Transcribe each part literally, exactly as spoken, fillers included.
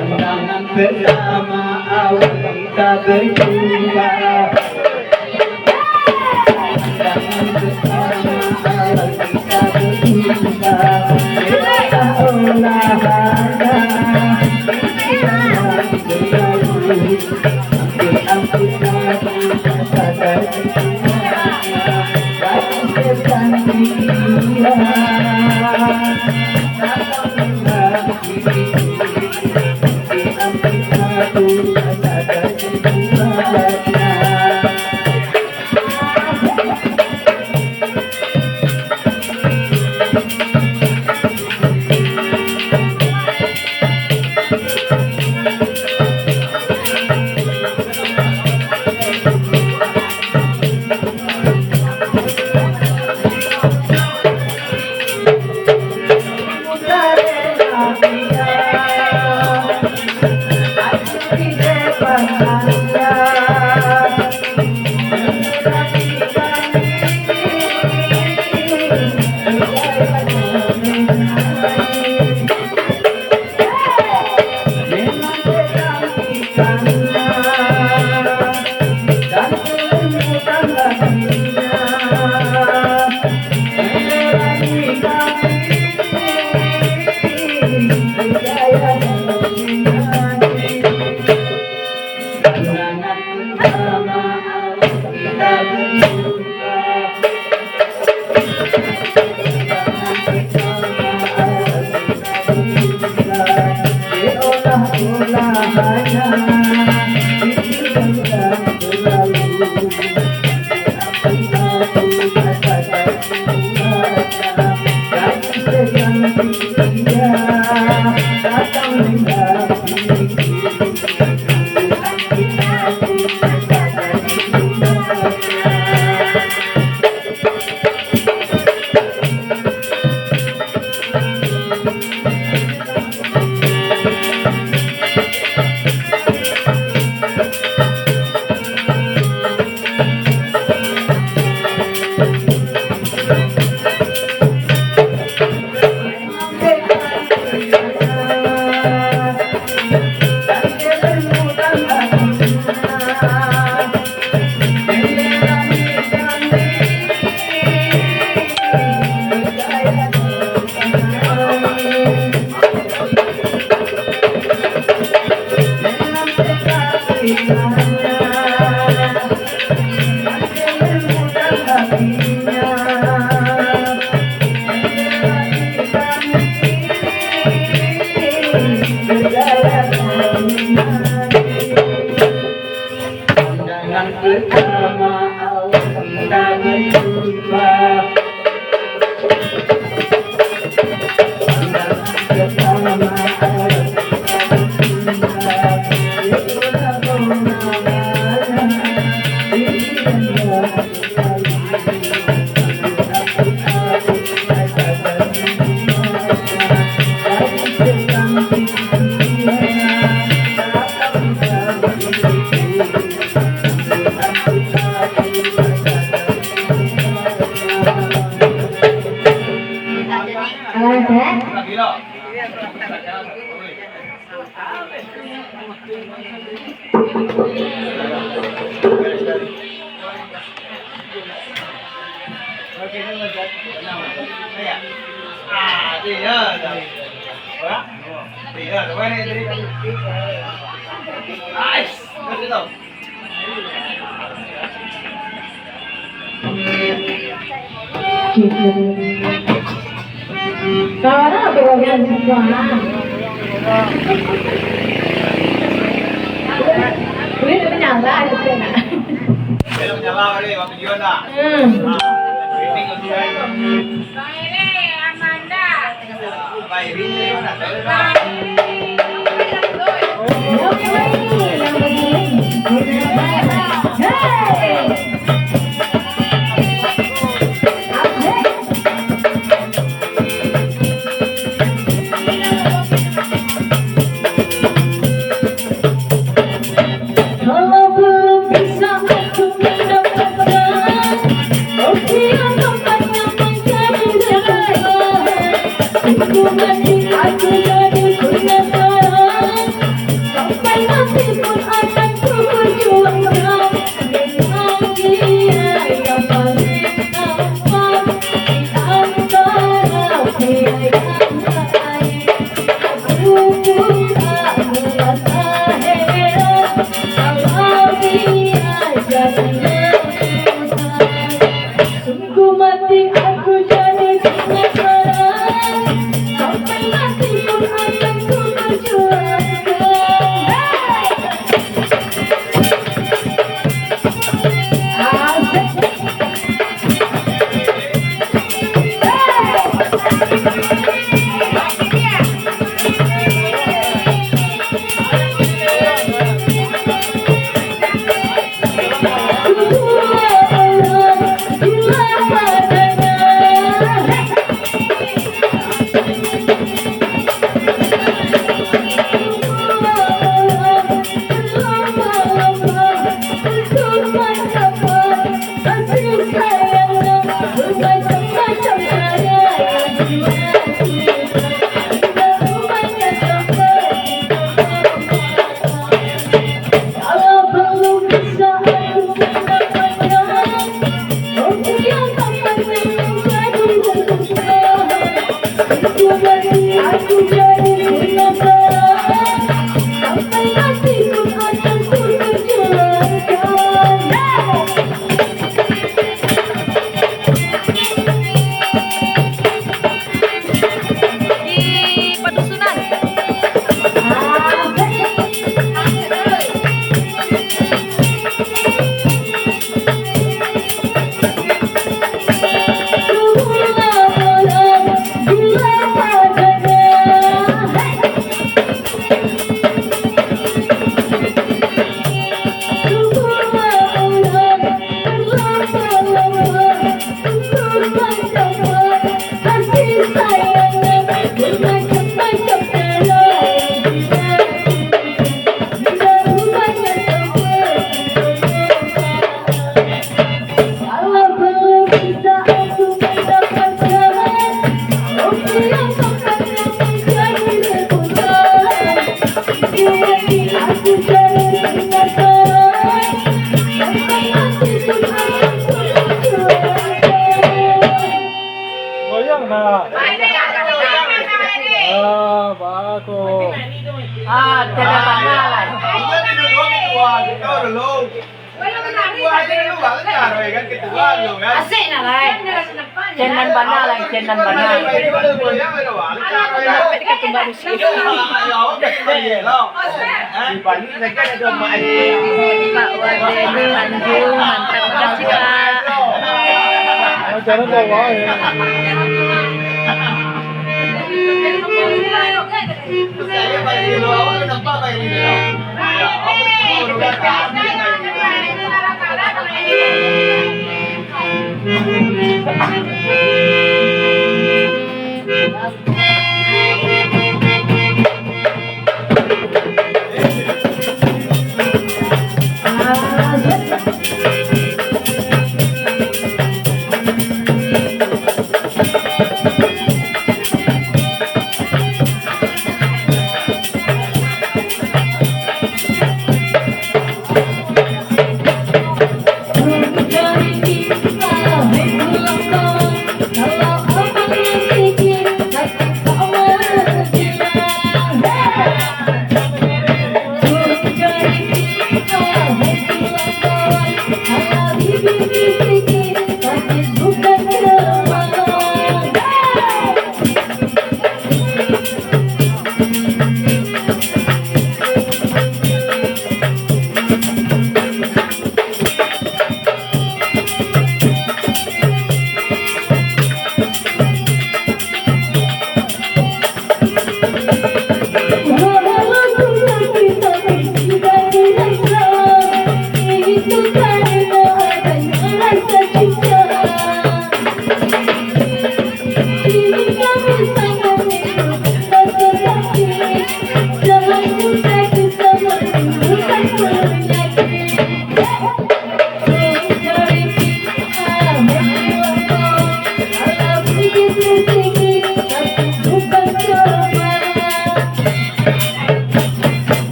Pandangan pertama awal kita berjumpa. Pandangan pertama awal kita berjumpa. Seolah-olah hanya pikiran yang berlalu. Hampir-hampir datang rasa dari semuanya. Dari sekian pikiran. Pandangan pertama awak kita berjumpa. Pandangan pertama awak kita berjumpa. Itulah pandangan. Kawan apa kau bilang semua? Boleh tak menyala gitu nak? Belum nyala, boleh buat video nak? Hmm. Ah, ini kau sudah. Bang Ere, Amanda. Kalau belum bisa aku mendapatkan, kau siap tempatnya menjadi negara. Aku mati, aku jadi penasaran. Sampai mati pun akan ku perjuangkan. Bahagia yang paling tampan di antara pilihan lain. Aku pun tak merasa heran kalau dia jadi rebutan. Sungguh mati aku jadi penasaran. Sampai mati pun akan ku perjuangkan. Hey! Di padusunan. Goyang nak. Ah, bagus. Ah, tiada pandai lah. Asik nak lai. Cenan bana lai, cenan bana. Pak Wade Tanjung, mantap kasih, Pak.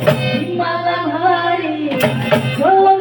Di malam hari, kalau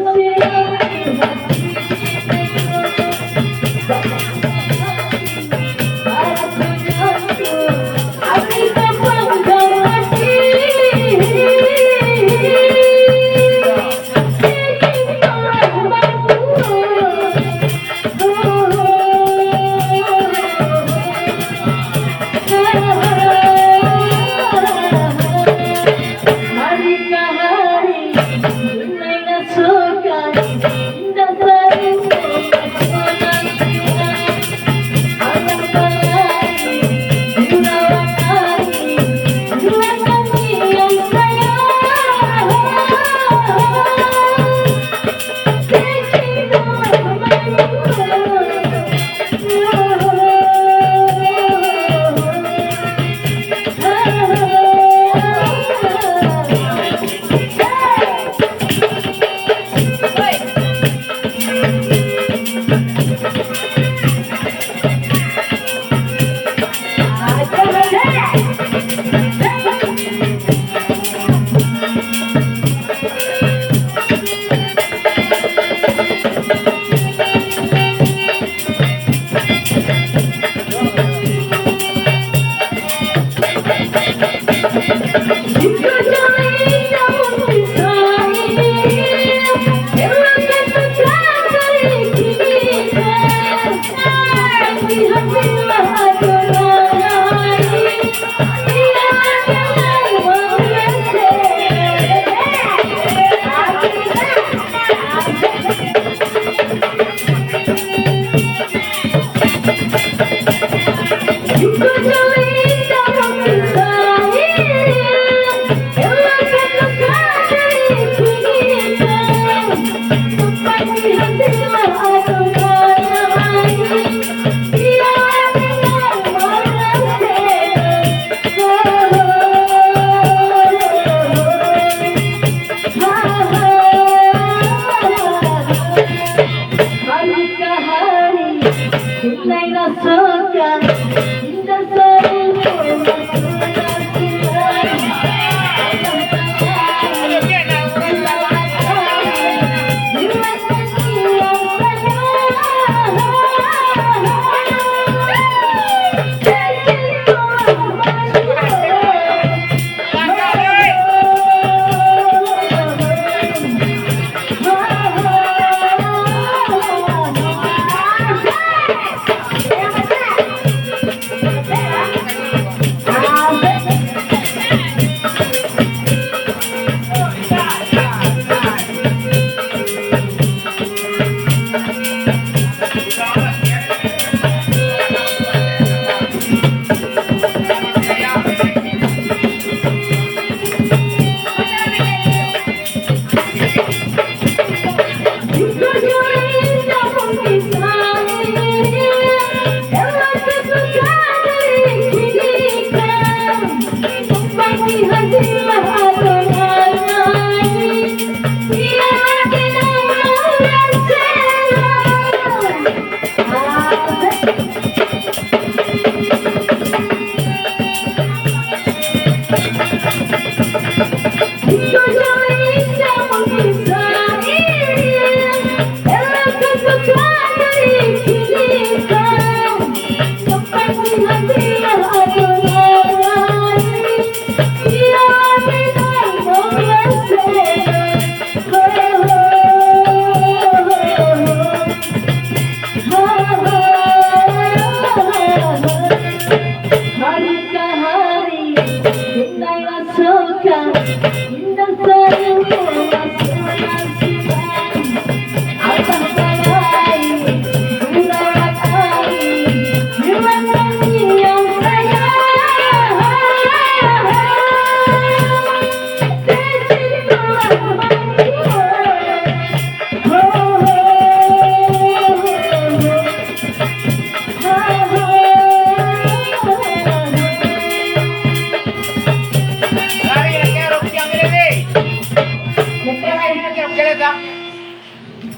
siang,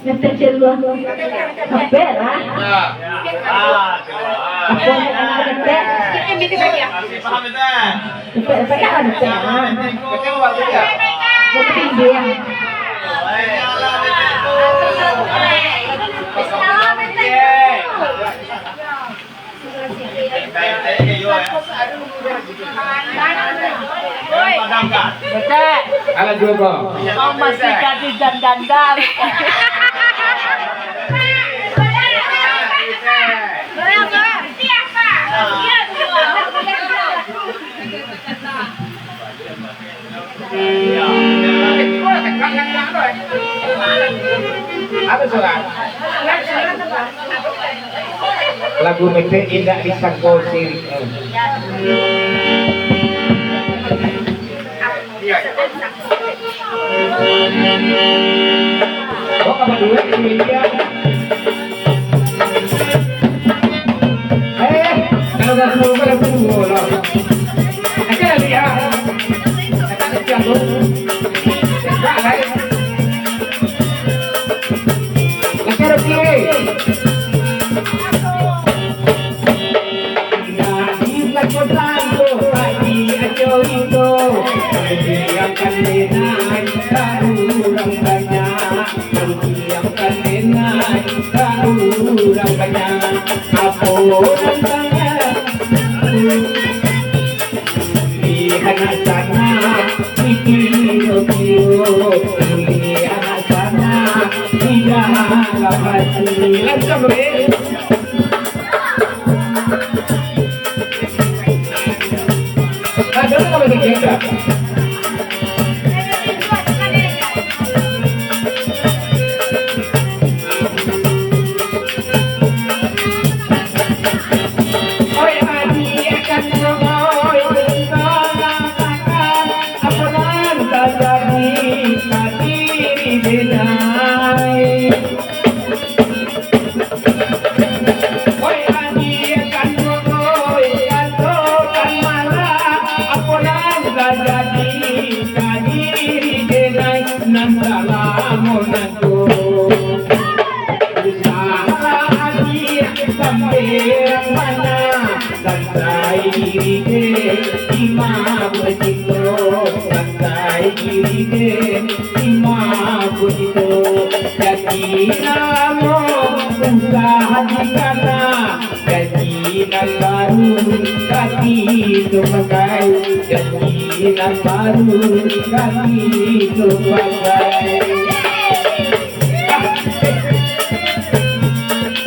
Ngetek celua. Sampai lah. Apa nak ngetek? Ngetek, ngetek lah, ngetek lah. Alah, juo ko. Kau masih gadis dan janda. Lagu mepek indak disangko sirik. Kok apa duit ini dia? Eh, kalau dah semua, kalau semua lah. Aja lah dia. Kata kecil tu. Tak lain. Aja lah dia. Indak disajo-sajo bagi ajo itu, didiamkan denai ka urang banyak, didiamkan denai ka urang banyak. Apo nan tangan di anak sana, di Pinocchio, di anak sana, di dalam hati. Langsung, eh. Oi, aji kanduang, oi, katokan malah, apo nan tajadi ka diri denai nan salamo nangko. Usaha aji sampai mana, santai diri den, imam bajito, santai diri den. Limo puluah itu, jadi namo usah dikana, jadi nan baru kaki tu pakai, jadi nan baru kaki tu pakai.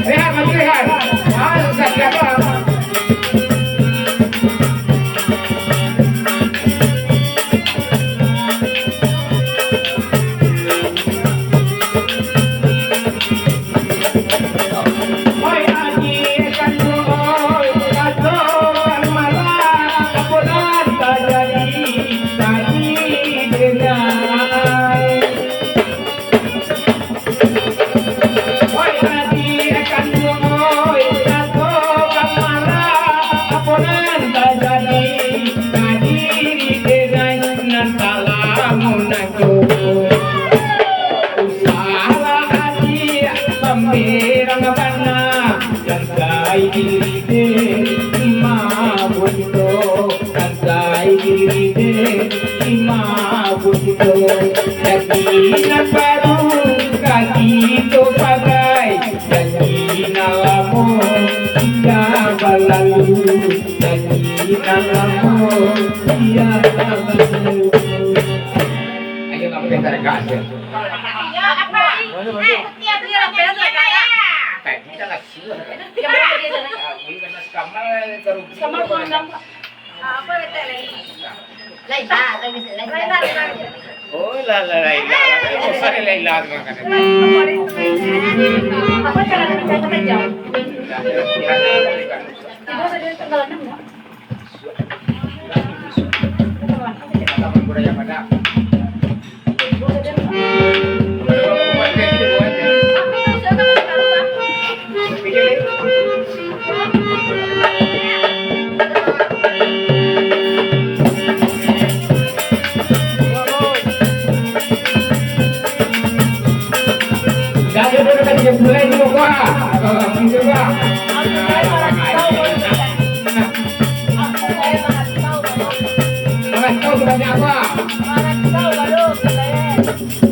Rehat, maju rehat. Ah, susah siapa? Oi, aji kanduang, oi, katokan malah, apo nan tajadi ka diri denai nan salamo nangko. Usahlah aji pamerang bana, santai diri den, imam bajito. Santai diri den, imam bajito. Jadi nan baru kaki tu pakai, jadi nan lamo indak balalu, jadi nan lamo indak balalu. Ayo, ngapain tarik gas ya? Tadi dah lah suah. Kamal, Kamal pulang, Pak. Laila, Laila, Laila. Oh, lah, lah, Laila, lah. Oh, sorry, Laila, tu kan. Apa cara kita kata jauh? Ibu sudah tanggal enam, ya? Kita budaya pada. Merantau sebanyak apa? Merantau baru, Bang.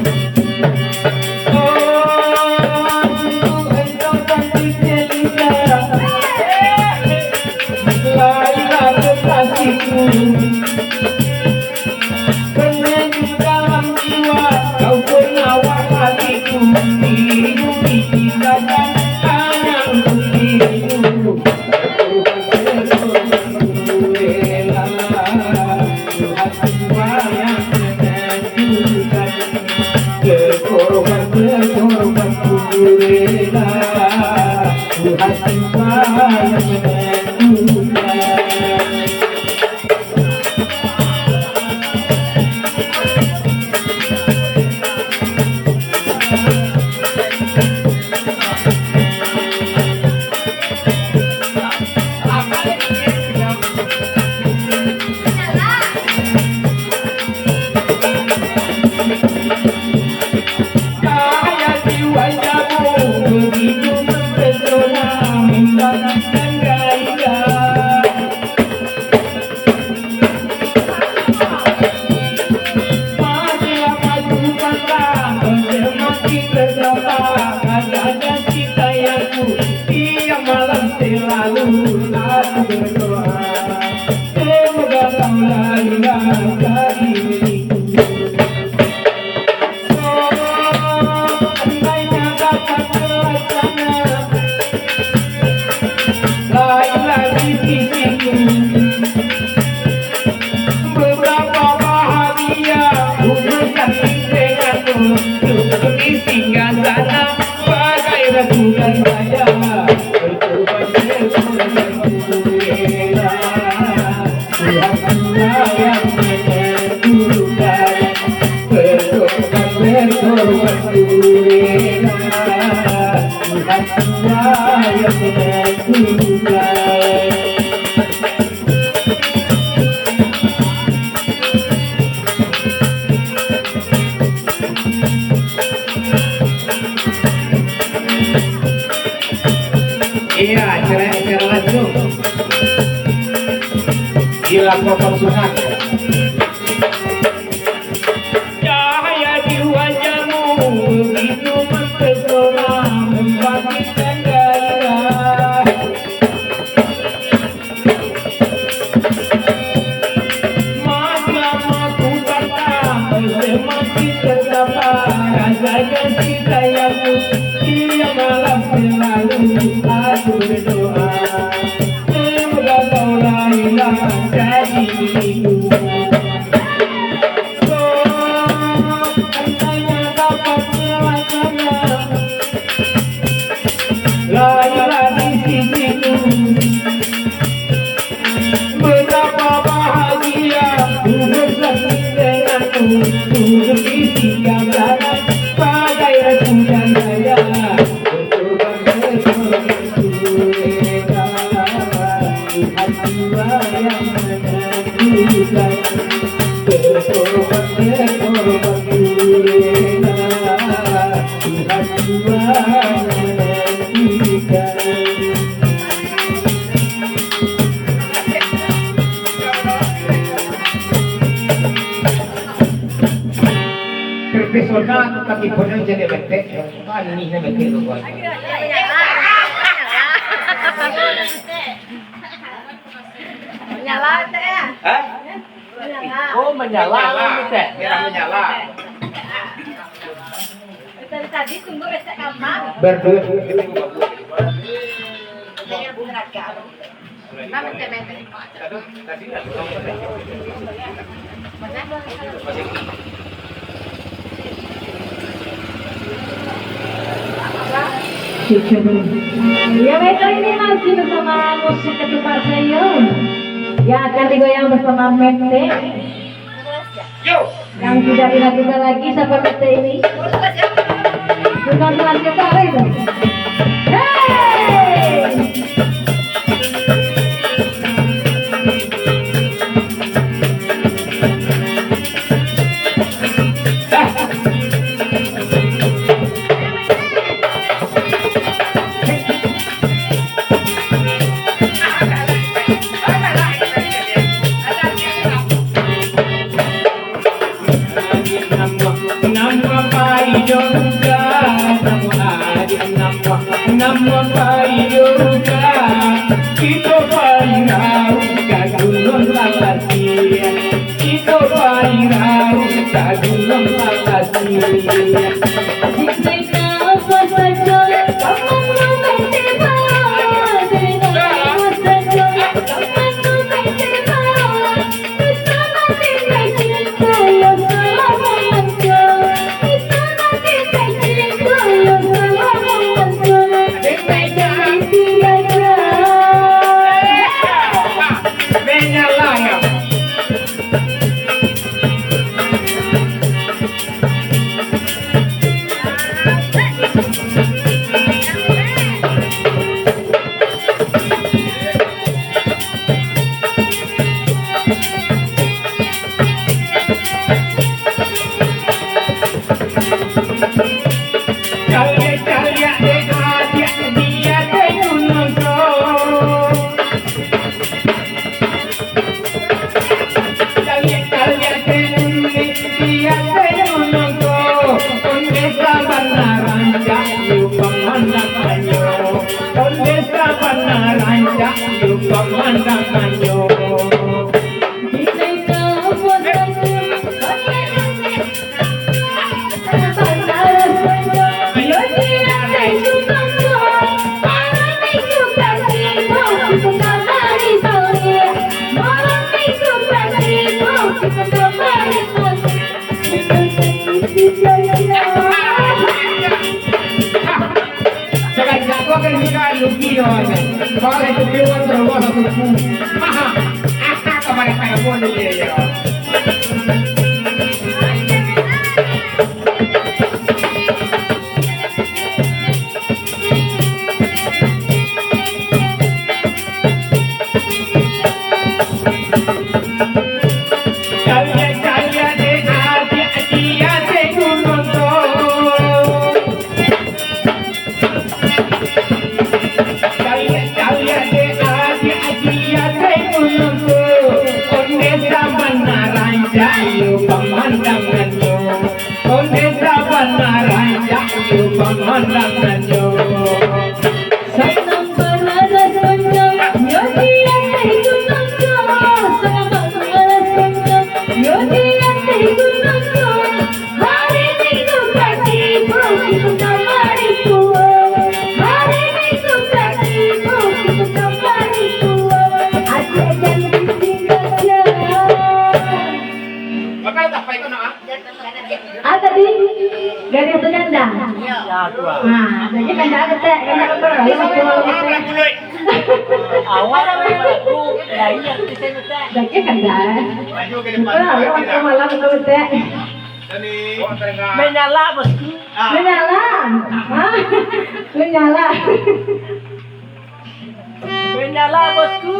Iya, acara, acara langsung. Gila, potong sunat. Cahaya di wajahmu begitu mempesona, membangkitkan gairah. Makin lama ku bertambah, semakin tertambah rasa kasih sayangku. Tiap malam selalu aku berdoa, semoga kau lahirlah jadi diriku. Kau andainya dapat merasakan lahirlah di sisiku. Betapa bahagia ku bersanding denganmu, duduk di singgah jalan, bagai ratu dan raja. Berkorban, berkorban, ku rela, Tuhan jua yang menentukan. Berkorban, berkorban, ku rela, Tuhan jua yang menentukan. Terpesona tapi pernah jadi betek. Panih ni betek tu, kawan. Menyala, Tek, ya? Hah? Menyala. Oh, menyala, Tek. Merah menyala. Dari tadi tunggu resep kamar. Berdua. Cek, cek dulu. Ya, baik, kali ini masih bersama musik ketupat saya yang akan digoyang bersama Mete. Yo. Yang tidak diragukan lagi, siapa Mete ini? Bukan Mete Karim. Hei! Namo pai doka, namo adi namo, namo pai doka. Kito pai rau ka Gunuang Salasi, kito pai rau ka Gunuang Salasi. Caliak-caliak dek adiak di ateh gunung ko. Caliak-caliak dek di ateh gunung ko. Onde sabana rancak yo pamandangannyo. Onde sabana rancak yo pamandangannyo. Sakali jago kan nikah luki yo. Kalau itu keluar terus aku. Haha. Asa kepada saya pun dia yo. Maranjak tu pamandangannyo. Sanang baralas panjang, yo di ateh gunung tu. Sanang baralas panjang, yo di ateh gunung tu. Hari Minggu pagi, bukik kamari pulo. Hari Minggu pagi, bukik kamari pulo. Aja janji tinggal. Apa tadi? Gadih atau janda? Nah, jadi kanda ketek, kanda ketek. Awak lagu, ya, iya, kita ketek. Jadi kanda. Bukan, awak malam atau ketek. Menyala, bosku. Menyala. Hah? Menyala. Menyala, bosku.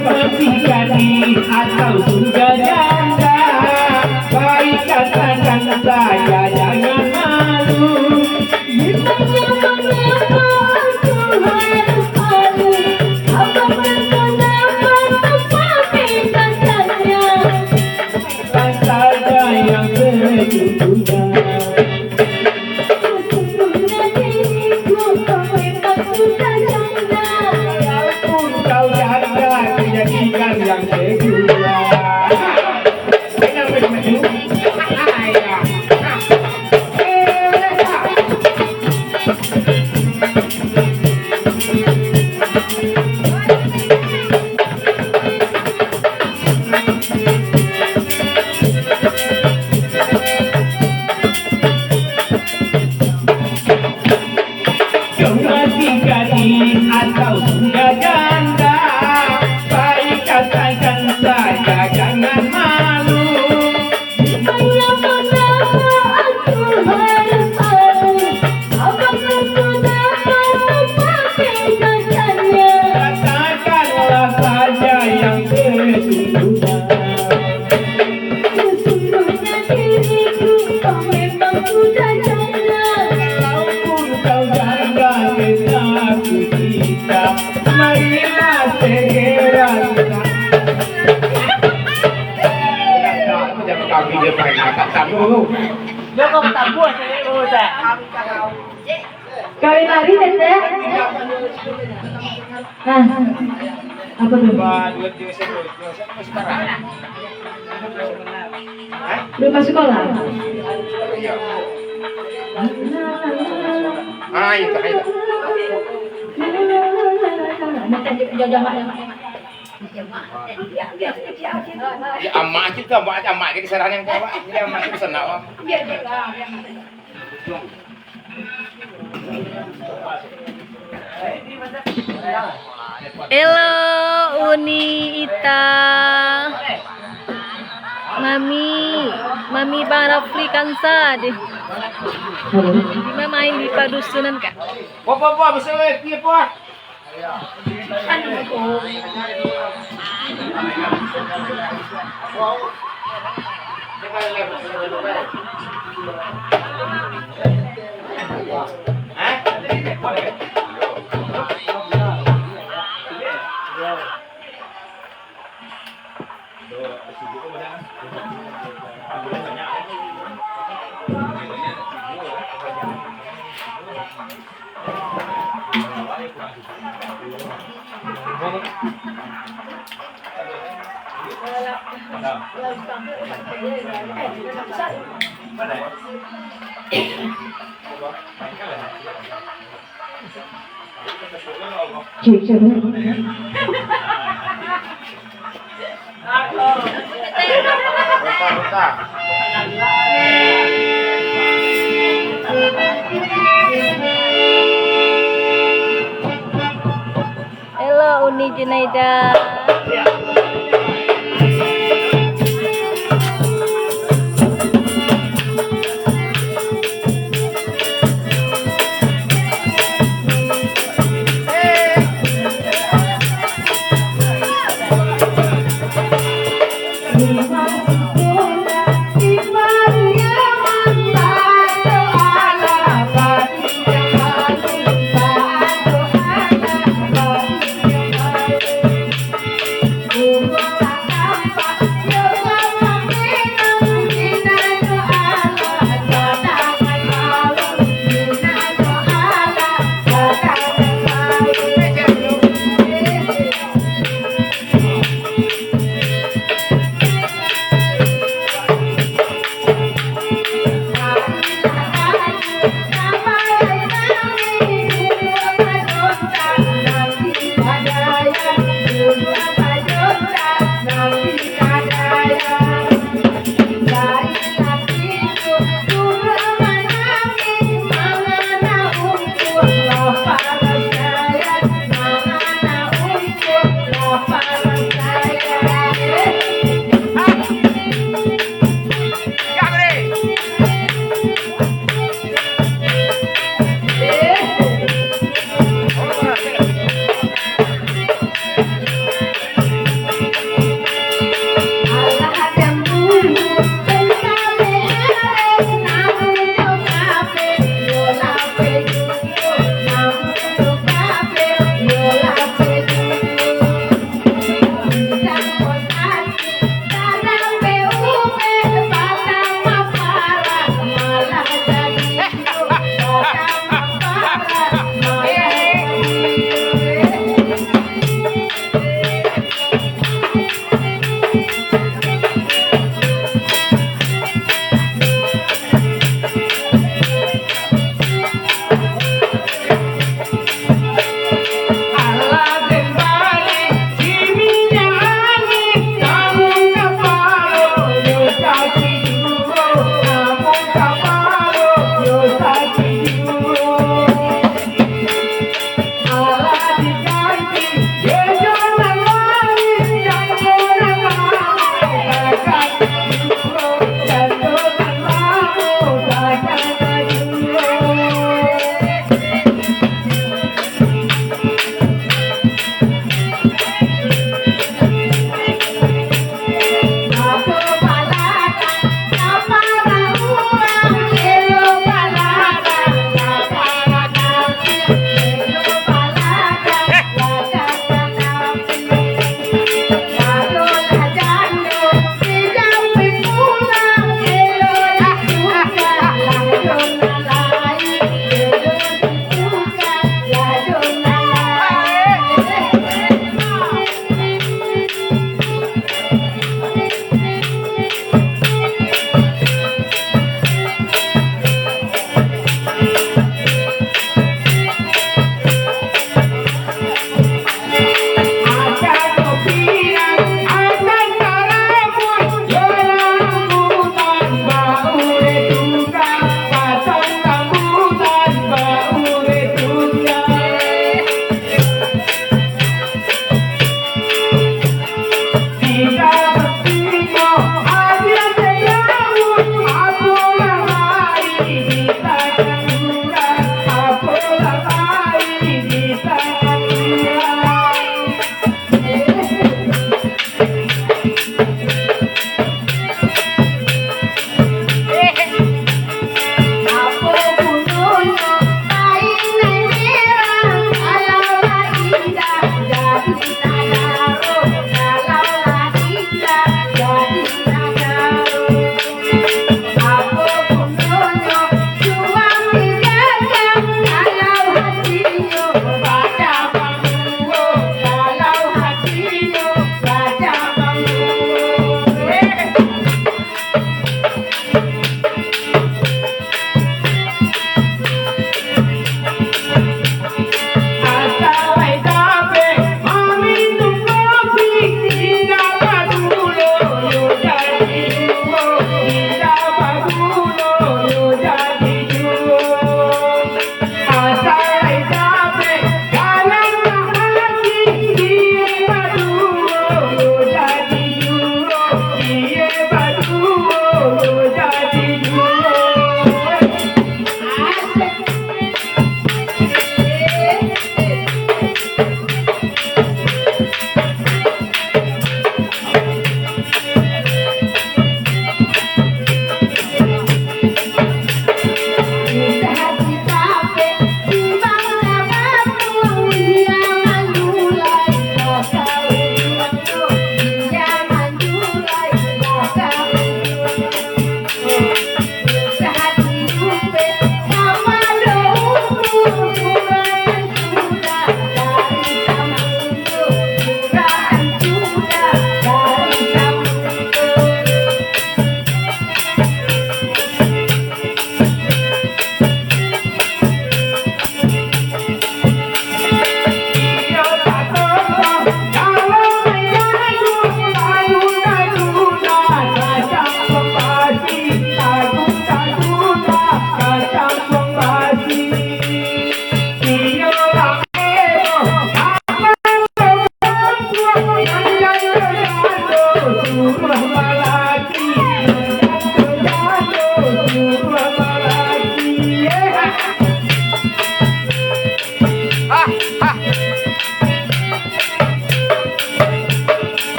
Masih gadih atau sudah janda, baik katakan saja, jangan malu. Ditanya mengapa aku harus malu, apakah kau dapat tetapi katanya. Saja yang sejujurnya. Sesungguhnya diriku kau memang sudah janda. Walaupun kau janda, ku jadikan yang kedua. Enak begitu. Ayah. Kau masih gadih atau sudah janda, baik katakan saja, jangan malu. Ditanya mengapa aku harus malu, apakah ku dapat tetapi katanya. Katakanlah saja yang sesungguhnya. Sesungguhnya diriku kau memang sudah janda. Walaupun kau janda, tetap ku cinta. Marilah segera kita. Jangan kami dia main angkat tamu. Dia kau tamu, saya mau tak. Kawin lari, Tete. Ah, apa tu? Belum masuk sekolah? Ah, itu, itu. Ya, amak aja tu, amak, amak aja disarahan yang tu, amak. Jadi amak aja pesan awak. Hello, Uni Ita. Mami, Mami Bang Rafli Kansa deh. Di mana main di padusunan, Kak? Apa, apa, apa, apa? Cek, cek, cek. Elok, Uni Junaida.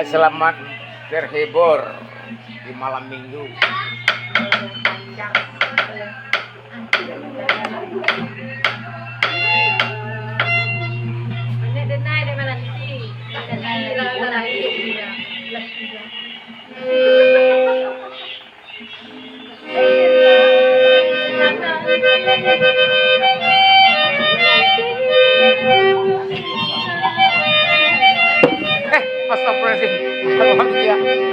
Selamat terhibur di malam minggu. Eh, astagfirullahaladzim. Alhamdulillah.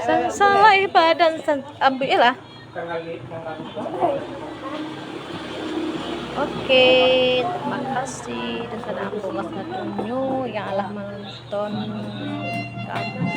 San salah badan san ambil lah. Oke, terima kasih dengan ambo Mas Gatunyo yang alah menonton kami.